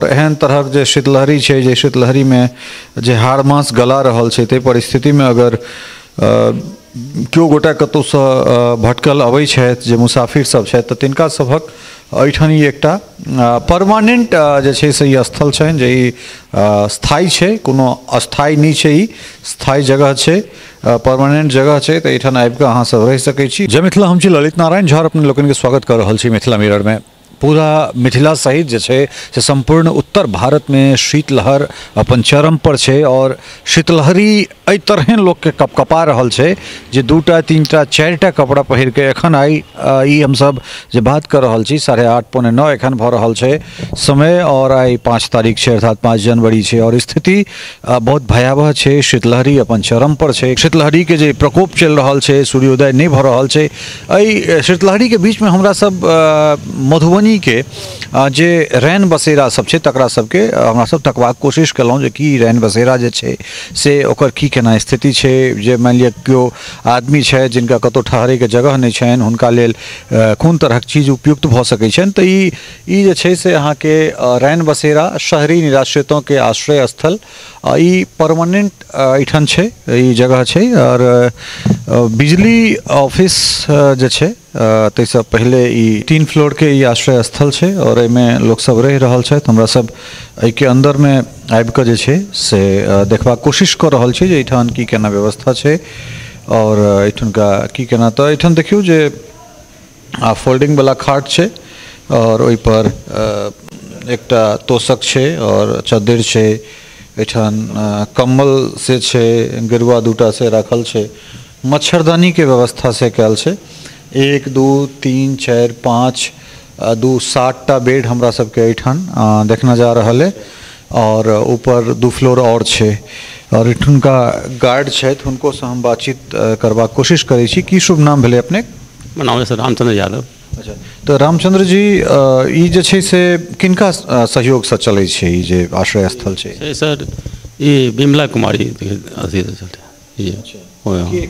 एहन तरहक जे शीतलहरी छै, जे शीतलहरीमे जे हाड़ मास गला रहल छै, ताहि परिस्थितिमे अगर केओ गोटा कतहुसँ भटकल अबै छथि, जे मुसाफिर सब छथि, तऽ तिनका सभक एहिठाम ई एकटा परमानेंट जे छै से ई स्थल छनि, जे ई स्थायी छै, कोनो अस्थायी नहि छै, ई स्थायी जगह छै, परमानेंट जगह छै। तऽ एहिठाम आबिकऽ अहाँ सब रहि सकै छी। जय मिथिला, हम छी ललित नारायण झा, अपने लोकनिके स्वागत कऽ रहल छी मिथिला मिररमे। पूरा मिथिला सहित जे छै से सम्पूर्ण उत्तर भारतमे शीतलहर अपन चरम पर छै और शीतलहरी एहि तरहें लोकके कपकपा रहल छै जे 2टा 3टा 4टा कपड़ा पहिरके एखन आइ ई हमसब जे बात कर रहल छी 8:30 8:45 एखन भऽ रहल छै समय और आइ 5 तारीख छै, अर्थात 5 जनवरी छै और स्थिति बहुत भयावह छै। शीतलहरी अपन चरम पर छै, शीतलहरीके जे प्रकोप चलि रहल छै, सूर्योदय नहि भऽ रहल छै। एहि शीतलहरीके बीचमे हमरा सब मधुबनी के जे रैन बसेरा सब छै तकरा सबके हमरा सब तकबाक कोशिश केलहुँ जे की रैन बसेरा जे छै से ओकर की केना स्थिति छै। जे मानि लिअ केओ आदमी छै जिनका कतहु ठहरैके जगह नहि छनि, हुनका लेल कोन तरहक चीज उपयुक्त भऽ सकै छनि। तऽ ई जे छै से अहाँके रैन बसेरा शहरी निराश्रितों के आश्रय स्थल ई परमानेंट एहिठाम छै, ई जगह छै। और बिजली ऑफिस जे छै ताहिसँ पहिले ई 3 फ्लोरके ई आश्रय स्थल छै और एहिमे लोकसब रहि रहल छथि। हमरा सब एहिके अन्दरमे आबिकऽ जे छै से देखबाक कोशिश कऽ रहल छी जे एहिठाम की केना व्यवस्था छै और एहिठुनका की केना। तऽ एहिठाम देखियौ जे फोल्डिंगवला खाट छै और ओहिपर एकटा तोशक छै और चद्दरि छै, एहिठाम कम्बल से छै, गेरुआ 2टा से राखल छै, मच्छरदानीके व्यवस्था से कयल छै। 1 2 3 4 5 2 7टा बेड हमरा सबके एहिठाम देखना जा रहल है और ऊपर 2 फ्लोर और छै। और एहिठुनका गार्ड छथि, हुनकोसँ हम बातचीत करबाक कोशिश करै छी। की शुभ नाम भेलै अपने? नाम है सर रामचंद्र यादव। अच्छा, तऽ रामचंद्र जी, ई जे छै से किनका सहयोगसँ चलै छै ई जे आश्रय स्थल छै? सर ई विमला कुमारी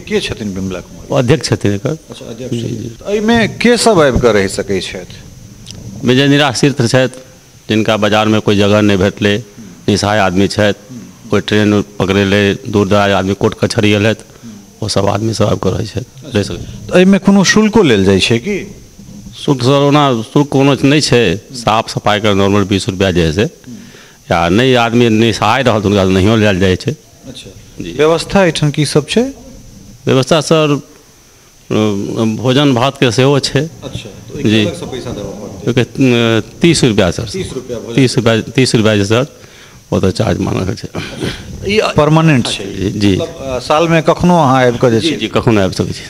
के छथिन? विमला कुमारी अध्यक्ष छथिन एकर। अच्छा, अध्यक्ष। एहिमे के सब आबिकऽ रहि सकै छथि? जे निराश्रित छथि, जिनका बाजारमे कोइ जगह नहि भेटलै, निसहाय आदमी छथि, कोइ ट्रेन पकड़ेलै, दूर दराज आदमी कोर्ट कचहरी गेल छथि, ओ सब आदमी सब आबिकऽ रहै छथि, रहि सकै। एहिमे कोनो शुल्को लेल जाइ छै की? शुल्क सर ओना शुल्क कोनो नहि छै, साफ सफाइके नॉर्मल 20 रुपैआ जे है से, या नहि आदमी निसहाय रहल तऽ हुनका नहियो लेल जाइ छै। अच्छा, व्यवस्था एहिठाम की सब छै? व्यवस्था सर भोजन भातके सेहो छै। अच्छा, जी, 30 रुपैआ सर, 30 रुपैआ, 30 रुपैआ जे सर ओतऽ चार्ज मानल छै। ई परमानेंट छै जी, सालमे कखनो अहाँ आबिकऽ जे छै? जी, कखनो आबि सकै छी।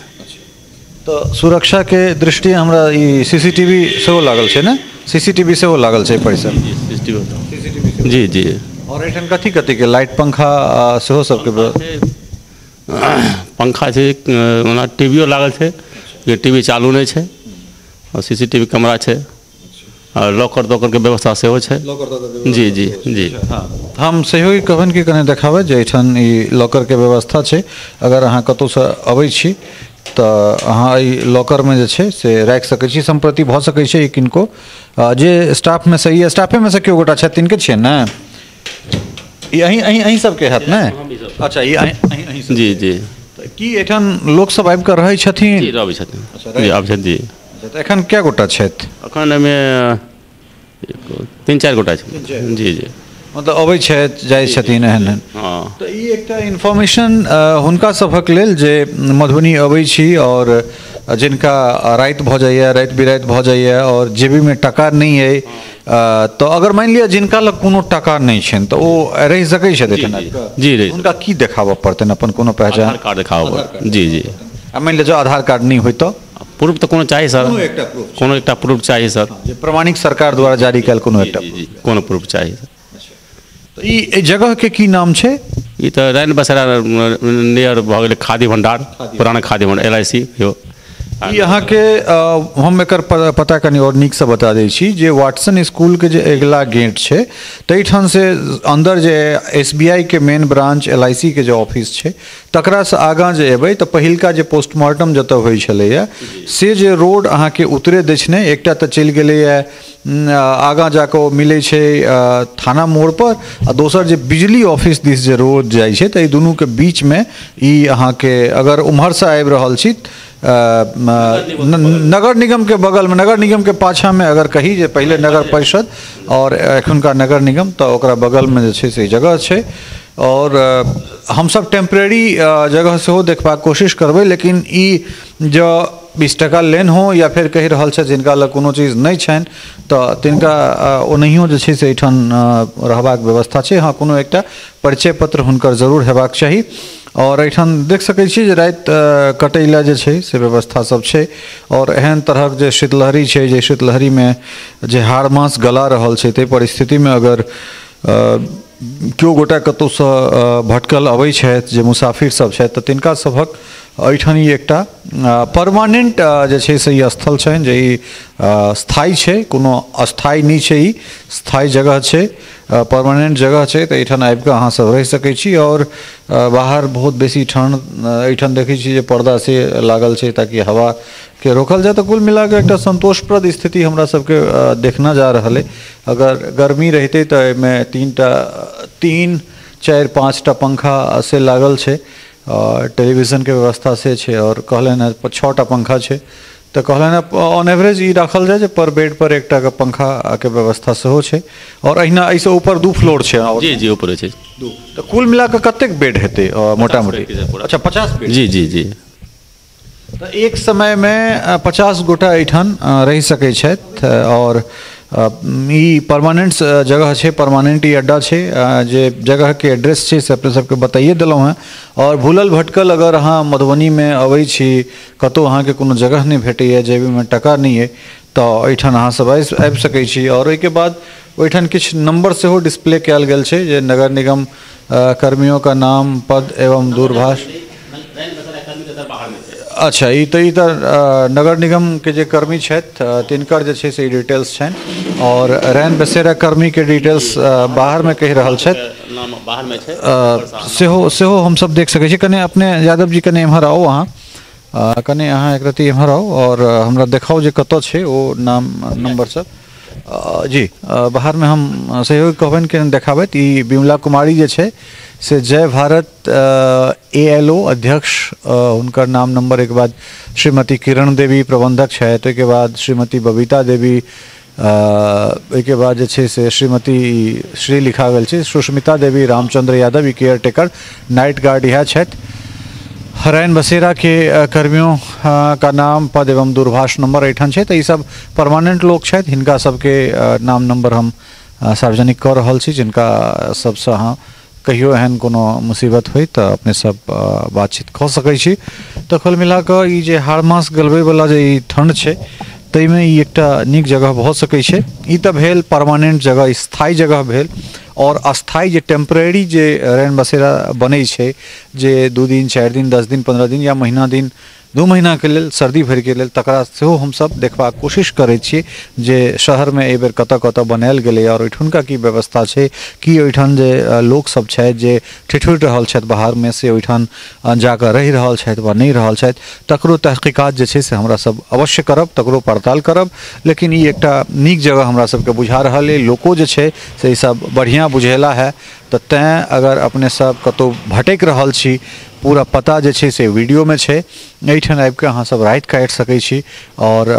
तऽ सुरक्षाके दृष्टिए हमरा ई CCTV सेहो लागल छै ने? CCTV सेहो लागल छै परिसर? जी, जी जी। और एहिठाम कथी कथीके लाइट पंखा सेहो सबके? पंखा छै, ओना टीवीओ लागल छै, लेकिन टीवी चालू नहि छै, और CCTV camera छै, और लॉकर तॉकरके व्यवस्था सेहो छै। जी जी जी। हाँ, हम सेहो कहबनि कि कने देखाबै जे एहिठाम ई लॉकरके व्यवस्था छै। अगर अहाँ कतहुसँ अबै छी तऽ अहाँ एहि लॉकरमे जे छै से राखि सकै छी। सम्प्रति भऽ सकै छै किनको जे स्टाफमे से, ई स्टाफेमे से केओ गोटा छथि, तिनके छियनि ने? ई अहीं अहीं अहीं सबके हैत ने? अच्छा, ई अहीं। जी जी। की एहिठाम लोकसब आबिकऽ रहै छथिन? जी, रहै छथिन। जी, आबै छथिन जी। तऽ एखन कए गोटा छथि? एखन एहिमे 3-4 गोटा छथिन। जी जी। मतलब अबै छथि जाइ छथिन एहन एहन? हँ। तऽ ई एकटा इन्फॉर्मेशन हुनका सभक लेल जे मधुबनी अबै छी और जिनका राति भऽ जाइए, राति बिराति भऽ जाइए और जेबीमे टका नहि अइ, तऽ अगर मानि लिअ जिनका लग कोनो टका नहि छनि तऽ ओ रहि सकै छथि एहिठाम? जी। हुनका की देखाबऽ पड़तनि? अपन कोनो पहचान? आधार कार्ड देखाबऽ पड़त। जी जी। आ मानि लिअ जँ आधार कार्ड नहि होय तऽ? प्रूफ तऽ कोनो चाही सर, कोनो एकटा प्रूफ चाही सर, जे प्रमाणिक सरकार द्वारा जारी कयल कोनो एकटा, कोनो प्रूफ चाही सर। तऽ ई जगहके की नाम छै? ई तऽ रैन बसेरा नियर भऽ गेलै खादी भण्डार, पुराना खादी भण्डार, LIC यो। ई अहाँके हम एकर पता कनि आओर नीकसँ बता दै छी जे वाटसन स्कूलके जे अगिला गेट छै ताहिठाम से अन्दर जे SBI के मेन ब्रांच LIC के जे ऑफिस छै तकरासँ आगाँ जे एबै तऽ पहिलका जे पोस्टमार्टम जतऽ होइ छलैए से जे रोड अहाँके उतरे दक्षिणे एकटा तऽ चलि गेलैए आगाँ जाकऽ ओ मिलै छै थाना मोड़पर, आ दोसर जे बिजली ऑफिस दिस जे रोड जाइ छै तऽ एहि दुनूके बीचमे ई अहाँके अगर उम्हरसँ आबि रहल छी नगर निगम के बगलमे, नगर निगम के पाछाँमे अगर कही जे पहिले नगर परिषद और एखुनका नगर निगम, तऽ ओकरा बगलमे जे छै से जगह छै। और हमसब टेम्परेरी जगह सेहो देखबाक कोशिश करबै, लेकिन ई जँ 20 टका लेन हो या फेर कहि रहल छथि जिनका लग कोनो चीज नहि छनि तऽ तिनका ओनाहियो जे छै से एहिठाम रहबाक व्यवस्था छै। हँ, कोनो एकटा परिचय पत्र हुनकर जरूर हेबाक चाही। और एहिठाम देख सकै छी जे राति कटै लए जे छै से व्यवस्था सब छै। और एहन तरहक जे शीतलहरी छै, जे शीतलहरीमे जे हाड़ मास गला रहल छै ताहि परिस्थितिमे अगर केओ गोटा कतहुसँ भटकल अबै छथि, जे मुसाफिर सब छथि, तऽ तिनका सभक एहिठाम ई एकटा परमानेंट जे छै से ई स्थल छनि, जे ई स्थायी छै, कोनो अस्थायी नहि छै, ई स्थायी जगह छै, परमानेंट जगह छै। तऽ एहिठाम आबिकऽ अहाँ सब रहि सकै छी। और बाहर बहुत बेसी ठण्ड एहिठाम देखै छी जे पर्दा से लागल छै ताकि हवाके रोकल जाय। तऽ कुल मिलाकऽ एकटा संतोषप्रद स्थिति हमरा सबके देखना जा रहल अइ। अगर गर्मी रहितै तऽ एहिमे 3, 4, 5टा पंखा से लागल छै, टेलीविजनके व्यवस्था से छै, और कहलनि हँ 6टा पंखा छै, तऽ कहलनि हँ ऑन एवरेज ई राखल जाय जे पर बेड पर एकटा पंखाके व्यवस्था सेहो छै। और अहिना एहिसँ ऊपर 2 फ्लोर छै। जी जी, ऊपर छै 2। तऽ कुल मिलाकऽ कतेक बेड हेतै मोटा मोटी? अच्छा, 50 बेड। जी जी जी। तऽ एक समयमे 50 गोटा एहिठाम रहि सकै छथि। और ई परमानेंट जगह छै, परमानेंट ई अड्डा छै। जे जगहके एड्रेस छै से अपने सबके बताइए देलहुँ हेँ। और भूलल भटकल अगर अहाँ मधुबनीमे अबै छी, कतहु अहाँके कोनो जगह नहि भेटैए, जेबीमे टका नहि अइ, तऽ एहिठाम अहाँ सब आबि सकै छी। और ओहिके बाद ओहिठाम किछु नंबर सेहो डिस्प्ले कयल गेल छै जे नगर निगम कर्मियों का नाम, पद एवं दूरभाष। अच्छा, ई तऽ नगर निगमके जे कर्मी छथि तिनकर जे छै से ई डिटेल्स छनि, और रैन बसेरा कर्मीके डिटेल्स बाहरमे कहि रहल छथि, सेहो सेहो हमसब देख सकै छी। कने अपने यादव जी कने एम्हर आउ, अहाँ कने अहाँ एकरत्ती एम्हर आउ और हमरा देखाउ जे कतऽ छै ओ नाम नंबर सब। जी, बाहरमे हम सहयोग कहबनि कि देखाबैत। ई विमला कुमारी जे छै से जय भारत ALO अध्यक्ष, हुनकर नाम नंबर। एक बाद श्रीमती किरण देवी प्रबंधक छथि, ओहिके बाद श्रीमती बबीता देवी, ओहिके बाद जे छै से श्रीमती श्री लिखा गेल छै सुष्मिता देवी, रामचंद्र यादव, ई केयर टेकर नाइट गार्ड इएह छथि। रैन बसेरा के कर्मियों का नाम, पद एवं दूरभाष नंबर एहिठाम छै। तऽ ई सब परमानेंट लोक छथि, हिनका सबके नाम नंबर हम सार्वजनिक कऽ रहल छी, जिनका सबसँ अहाँ कहियो एहन कोनो मुसीबत होइ तऽ अपने सब बातचीत कऽ सकै छी। तऽ कुल मिलाकऽ ई जे हाड़ मास गलबैवला जे ई ठण्ड छै ताहिमे ई एकटा नीक जगह भऽ सकै छै। ई तऽ भेल परमानेंट जगह, स्थायी जगह भेल। और अस्थायी जे टेम्परेरी जे रैन बसेरा बनै छै, जे 2 दिन, 4 दिन, 10 दिन, 15 दिन या महीना दिन, 2 महीनाके लेल, सर्दी भरिके लेल, तकरा सेहो हमसब देखबाक कोशिश करै छी जे शहरमे एहि बेर कतऽ कतऽ बनायल गेलैए और ओहिठुनका की व्यवस्था छै, की ओहिठाम जे लोकसब छथि जे ठिठुरि रहल छथि बाहरमे से ओहिठाम जाकऽ रहि रहल छथि वा नहि रहल छथि, तकरो तहकीकात जे छै से हमरा सब अवश्य करब, तकरो पड़ताल करब। लेकिन ई एकटा नीक जगह हमरा सबके बुझा रहल अइ, लोको जे छै से ई सब बढ़िआँ बुझेला है। तऽ तैँ अगर अपने सब कतहु भटकि रहल छी, पूरा पता जे छै से वीडियोमे छै, एहिठाम आबिकऽ अहाँ सब राति काटि सकै छी। और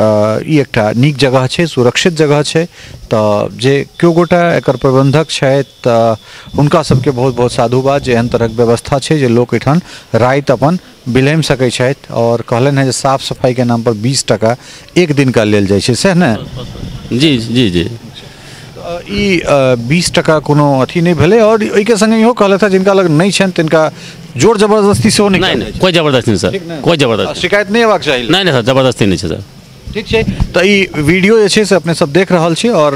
ई एकटा नीक जगह छै, सुरक्षित जगह छै। तऽ जे केओ गोटा एकर प्रबंधक छथि तऽ हुनका सबके बहुत बहुत साधुवाद जे एहन तरहक व्यवस्था छै जे लोक एहिठाम राति अपन बिलमि सकै छथि। और कहलनि हेँ जे साफ सफाइके नाम पर 20 टका एक दिनका लेल जाइ छै, सएह ने? जी जी जी। ई 20 टका कोनो अथी नहि भेलै। और ओहिके संगे इहो कहलथि जिनका लग नहि छनि तिनका जोर जबरदस्ती सेहो नहि, नहि, कोइ जबरदस्ती नहि सर, कोइ जबरदस्ती शिकायत नहि हेबाक चाही। नहि नहि सर, जबरदस्ती नहि छै सर। ठीक छै, तऽ ई वीडियो जे छै से अपने सब देख रहल छी आओर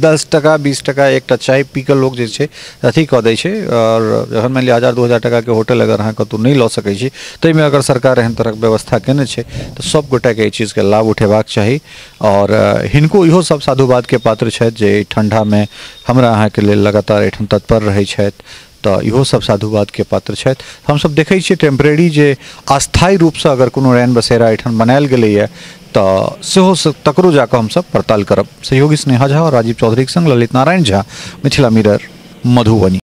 10 टका 20 टका एकटा चाय पी कऽ लोक जे छै अथी कऽ दै छै। आओर जखन मानि लिअ 1000-2000 टकाके होटल अगर अहाँ कतहु नहि लऽ सकै छी, ताहिमे अगर सरकार एहन तरहक व्यवस्था केने छै तऽ सब गोटाके एहि चीजके लाभ उठेबाक चाही। आओर हिनको इहो सब साधुवादके पात्र छथि जे एहि ठण्डामे हमरा अहाँके लेल लगातार एहिठाम तत्पर रहै छथि, तऽ इहो सब साधुवादके पात्र छथि। हमसब देखै छियै टेम्परेरी जे अस्थायी रूपसँ अगर कोनो रैन बसेरा एहिठाम बनायल गेलैए तऽ सेहो तकरो जाकऽ हमसब पड़ताल करब। सहयोगी स्नेहा झा और राजीव चौधरीके संग ललित नारायण झा, मिथिला मिरर, मधुबनी।